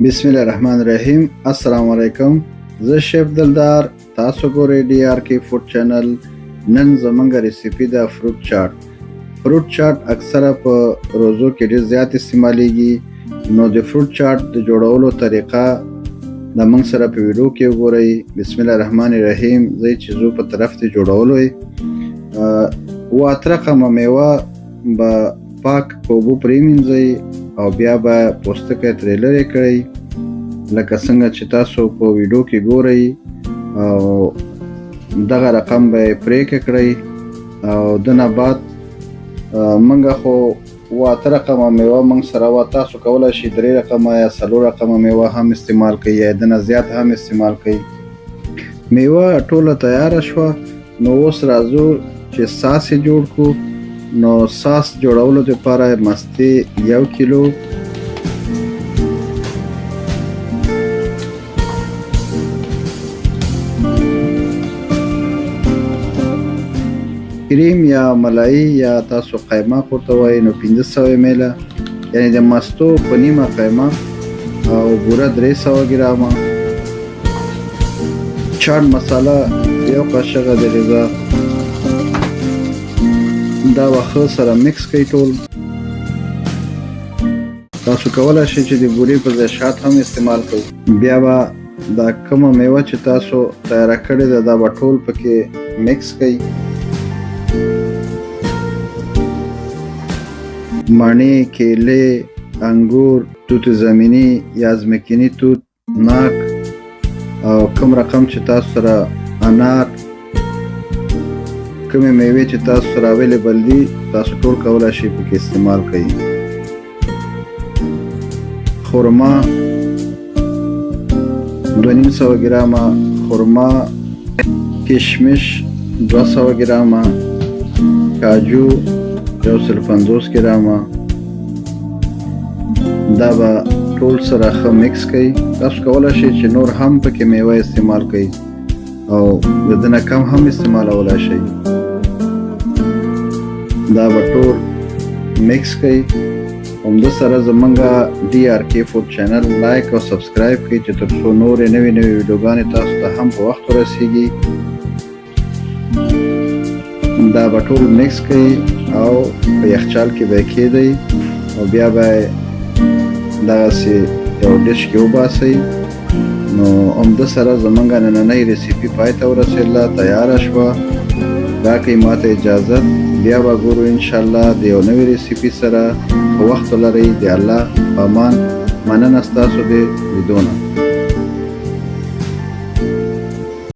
بسم الله الرحمن الرحیم. السلام علیکم، زه شیف دلدار، تاسو ګورئ ډي آر کې فوډ چینل. نن زمونږ ریسیپي ده فروټ چاټ. فروټ چاټ اکثره په روزو کې ډېر زیات استعمالیږي، نو د فروټ چاټ د جوړولو طریقه د موږ سره په ویډیو کې وګورئ. بسم الله الرحمن الرحیم. زه چې زو په طرف د جوړولو 8 رقمه میوه به پاک په اوبو پرېمینځئ او بیا به پوستکی ترې لرې کړئ، لکه څنګه چې تاسو په ویډیو کې ګورئ، او دغه رقم به یې پرېکه کړئ. او دنه بعد موږ خو 8 رقمه میوه موږ سره وه، تاسو کولی شئ 3 رقمه یا 4 رقمه میوه هم استعمال کړئ یا دنه زیات هم استعمال کړئ. میوه ټوله تیاره شوه، نو اوس راځو چې ساس یې جوړ کړو. نو ساس جوړولو دپاره مستې 1 کیلو، کریم یا ملایی یا تاسو قیماق ورته وایئ، نو 500 میله، یعنی د مستو په نیمه قیمه، او بوره 300 ګرامه، چاټ مساله 1 قاشقه د غذا. دا به ښه سره مکس کړئ ټول. تاسو کولی شئ چې د بورې په ځای شات هم استعمال کړئ. بیا به دا کومه میوه چې تاسو تیاره کړې ده دا به ټول پکې مکس کړئ. مڼې، کیلې، انګور، توت زمیني یا ځمکني توت، ناک، او کوم رقم چې تاسو سره انار، کومې میوې چې تاسو سره اویلیبل دي تاسو ټول کولی شئ پکې استعمال کړئ. خرما 250 ګرامه خرما، کشمش 200 ګرامه، کاجو 150 ګرامه. دا به ټول سره ښه مکس کړئ. تاسو کولی شئ چې نور هم پکې میوه استعمال کړئ او د ده نه کم هم استعمالولی شئ. دا به ټول مکس کړئ. همده سره زمونږ ډي آر کې فوډ چینل لایک او سبسکرایب کړئ چې تر څو نورې نوې نوې ویډیوګانې تاسو ته هم په وخت ورسیږي. دا به ټول مکس کړئ او په یخچال کې به یې کښېږدئ او بیا به یې دغسې یو ډش کې وباسئ. نو همده سره زمونږ نننۍ ریسیپي پای ته ورسېدله، تیاره شوه. راکړئ ماته اجازت، بیا به ګورو انشاءالله د یو نوې ریسیپي سره. ښه وخت ولرئ، د الله په امان. مننه ستاسو د لیدو نه.